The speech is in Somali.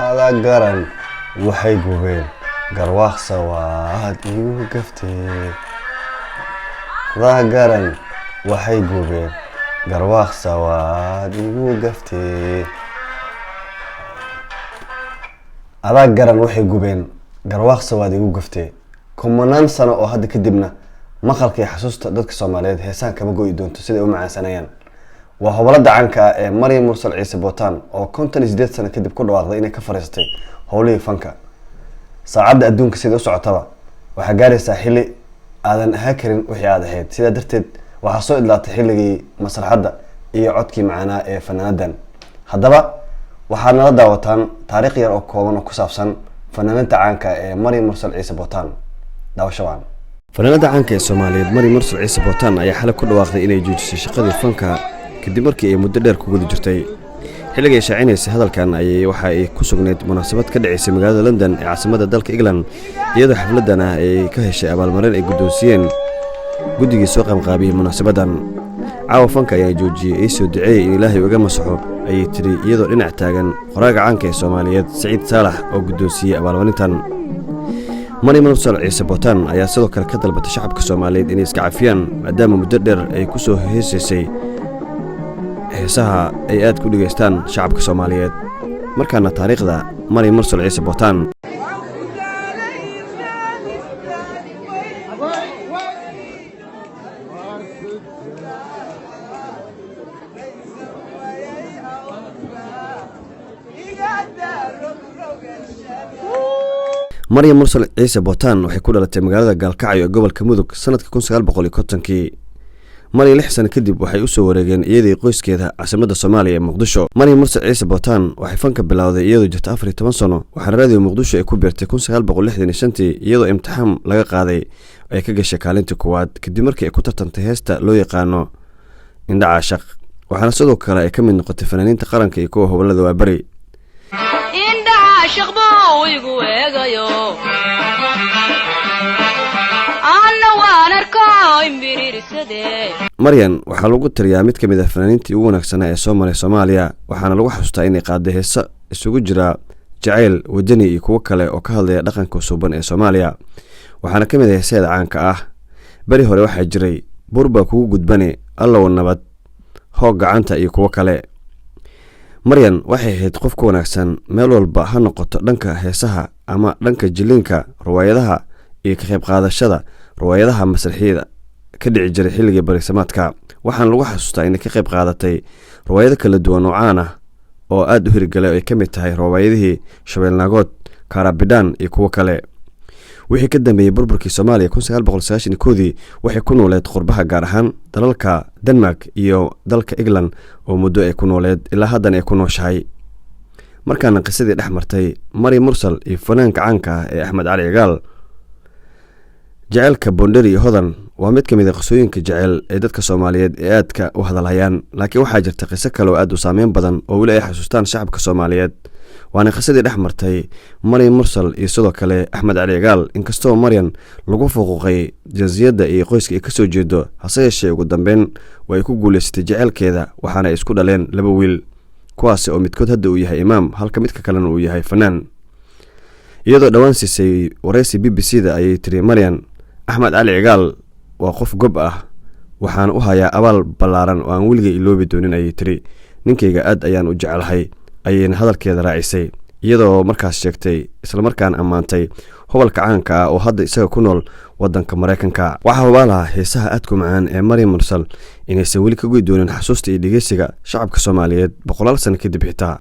Adaa garan waxay gubeen, garwaaqsa waad igu gaftee. Adaa garan waxay gubeen, garwaaqsa waad igu gaftee. Adaa garan waxay gubeen, garwaaqsa waad igu gaftee. Kumanaan sano oo hadda kadibna maqalka iyo xasuusta dadka Soomaaliyeed heesaan kama go'i doonto siday u macaansanayaan. Waa hobolada caanka ah ee Maryam Mursal Ciise Bootaan oo 58 sano kadib ku dhawaaqday inay ka fariisatay howlihii fanka. Saacadda adduunka sida u socotaba waxaa gaaraysaa xilli aadan ahaa karin wixii aad ahayd. Sidaa darteed waxaa soo idlaatay xilligii masraxadda iyo codkii macaanaa ee fanaanadan. Haddaba waxaad nala daawataan taariikh yar oo kooban oo ku saabsan fanaanada caanka ee Maryam Mursal Ciise Bootaan. Daawasho wacan. Fanaanada caanka ee Soomaaliyeed Maryam Mursal Ciise Bootaan ayaa xalay ku dhawaaqday inay joojisay shaqadii fanka kadib markii ay muddo dheer ku guda jirtay. Xilliga ay shaacinaysay hadalkan ayay waxa ay ku sugnayd munaasabad ka dhacaysay magaalada London ee caasimadda dalka England, iyadoo xafladdan ah ay ka heshay abaalmarin ay guddoonsiyeen guddigii soo qabanqaabiyey munaasabaddan. "Caawa fanka ayaa joojiyey, ii soo duceeyey in Ilaahay uga masaxo," ayay tidhi, iyadoo dhinac taagan qoraaga caanka ee Soomaaliyeed Saciid Saalax oo guddoonsiiyey abaalmarintan. Maryam Mursal Ciise Bootaan ayaa sidoo kale ka dalbatay shacabka Soomaaliyeed inay iska cafiyaan, maadaama muddo dheer ay ku soo heesaysay heesaha ay aad ku dhegaystaan shacabka Soomaaliyeed. Markaana taariikhda Maryam Mursal Ciise Bootaan. Maryam Mursal Ciise Bootaan waxay ku dhalatay magaalada Gaalkacyo ee gobolka Mudug sanadka 1950-kii. Maryam 6 sano kadib waxay usoo wareegeen iyadii qoyskeeda caasimadda Soomaaliya ee Muqdisho. Maryam Mursal Ciise Bootaan waxay fanka bilowday iyadoo jirta 14 sano, waxaana Raadiyo Muqdisho ay ku biirtay 1965-tii, iyadoo imtixaan laga qaaday ay ka gashay kaalintii koowaad kadib markii ay ku tartantay heesta loo yaqaano Indha Caashaq. Waxaana sidoo kale ay ka mid noqotay fanaaniinta qaranka iyo kuwa hobolada Waaberi. Indhaha shaqbuu igu eegayo, anna waan arko imbiriirsade. Maryan waxaa lagu tiriyaa mid ka mid ah fanaaniintii ugu wanaagsanaa ee soo maray Soomaaliya, waxaana lagu xasuustaa inay qaaday heeso isugu jira jacayl, wadani iyo kuwo kale oo ka hadlaya dhaqanka suuban ee Soomaaliya. Waxaana ka mid ah heesaheeda caanka ah "Beri Hore Waxaa Jiray", "Burbaa Kugu Gudbane", "Allow Nabad", "Hoog Gacanta" iyo kuwo kale. Maryan waxay ahayd qof ku wanaagsan meel walba, ha noqoto dhanka heesaha ama dhanka jiliinka riwaayadaha iyo ka qayb qaadashada riwaayadaha masraxiyada ka dhici jiray xilligii barisamaadka. Waxaana lagu xasuustaa inay ka qayb qaadatay riwaayado kala duwan oo caan ah oo aada u hirgalay, oo ay ka mid tahay riwaayadihii Shabeelnaagood, Kaarabidhaan iyo kuwo kale. Wixii ka dambeeyey burburkii Soomaaliya 1991-dii waxay ku nooleed qurbaha, gaar ahaan dalalka Denmark iyo dalka England, oo muddo ay ku nooleed ilaa haddana ay ku nooshahay. Markaana qisadii dhex martay Maryam Mursal iyo fanaanka caanka ah ee Axmed Cali Cigaal. Jaceylka Bonderi iyo Hodan waa mid ka mid a qisooyinka jecel ee dadka Soomaaliyeed ee aadka u hadalhayaan, laakiin waxaa jirta qiso kale oo aad u saameyn badan oo weli ay xasuustaan shacabka Soomaaliyeed, waana qisadii dhex martay Maryam Mursal iyo sidoo kale Axmed Cali Cigaal. Inkastoo Maryan lagu fuquuqay jinsiyadda iyo qoyska ay kasoo jeedo, hase yeeshee ugu dambeyn waa ay ku guuleysatay jaceylkeeda, waxaana ay isku dhaleen laba wiil, kuwaasi oo midkood hadda uu yahay imaam halka midka kalena uu yahay fanaan. Iyadoo dhowaan siisay waraysi BBC da ayay tiri Maryan: "Axmed Cali Cigaal waa qof gob ah, waxaan u hayaa abaal ballaaran oo aan weligay iloobi doonin," ayay tiri. "Ninkayga aad ayaan u jecelahay," ayayna hadalkeeda raacisay, iyadoo markaas sheegtay islamarkaana ammaantay hobalka caanka ah oo hadda isaga ku nool wadanka Maraykanka. Waxaa hubaalaha heesaha aadku macaan ee Maryam Mursal inaysan weli ka goy doonin xasuusta iyo dhegeysiga shacabka Soomaaliyeed boqolaal sano kadib xitaa.